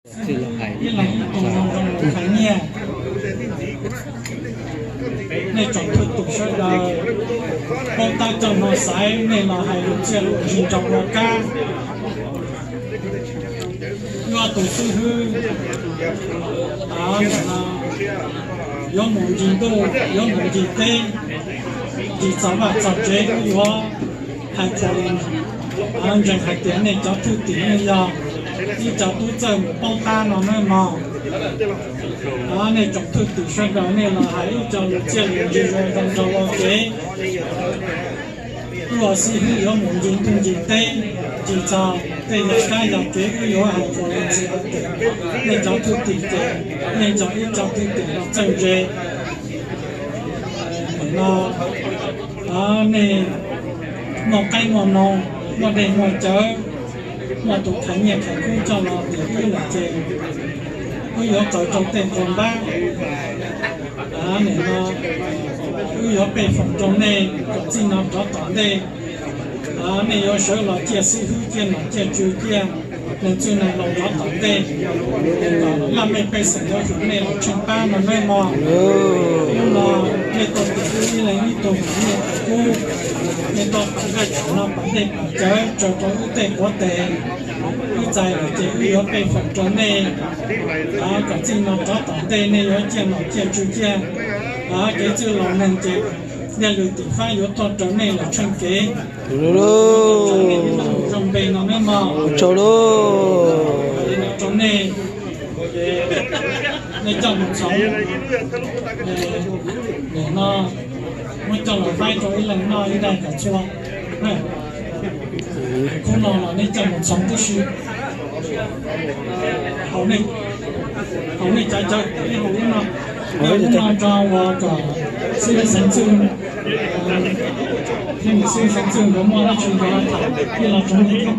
Ib leeg ib tug zoo zoo tus khaiv nyiaj, nej tsoom thwj tim sawv daws, paub tab coj no xaiv nej los hais lus txiaj lus ntsig nrog ua kab. Wb ob tug xib hwb yuav mus ncig ntuj, yuav mus ncig teb, ncig txog vaj txog tsev, wb yuav hais qhuas ntseeg hais tias nej cov thwj tim yeej yog ib co tub txawj mus poob qab no nawb mog. Nej tsoom thwj tim sawv daws nej los hais ib co lus txiaj lus ntsig zoo zoo rau ua kev. Wb ua xib hwb yuav mus ncig ntuj ncig teb, ncig txog tej yam kab yam kev, wb yuav hais qhuas ntseeg hais tias nej cov thwj tim ces yeej yog ib co thwj tim los txawj ntse. Nim no nej muaj qaib muaj noog, muaj dej muaj cawv, muaj tus khaiv nyiaj khaiv kub coj los tim wb lawm ces wb yuav qaws rau tej nquag npab. Nim no wb yuav pej foom rau nej kom txij no rov tom ntej, nej yuav sawv los ciaj xib hwb ciaj nom ciaj tswv ciaj neeg txwj neeg laus rov tom ntej, kom laj mej pej xeem yuav hwm nej los tsheej pab no nawb mog. Hnub no nej tuaj tim wb ib leeg ib tug khaiv nyiaj khaiv kub, nej tuaj pam nqaij pam noog pam dej pam cawv tsaws rau wb tej quav tes, wb txais lawm ces wb yuav pej foom rau nej, kom txij no rov tom ntej nej yuav ciaj nom ciaj tswv ciaj kev txwj laus neeg ces dej lwm tim fab yuav tuaj raws nej los tsheej kev. Ua tsaug nej ib leeg zoo npe no nawb mog. Ua tsaug lauj. Rau nej, nej coj mus txhoov, nim no muab coj los faib rau ib leeg noj ib daig kom txhua. Khub no los nej coj mus txhoov tib si. Haus nej cov cawv ib haus lub no, ib haus lub no rau uas kom xib hwb Xeev Txwj, xib hwb Xeev Txwj nkawd muaj dab tsi nkawd tham ib los tsoom nej thiab.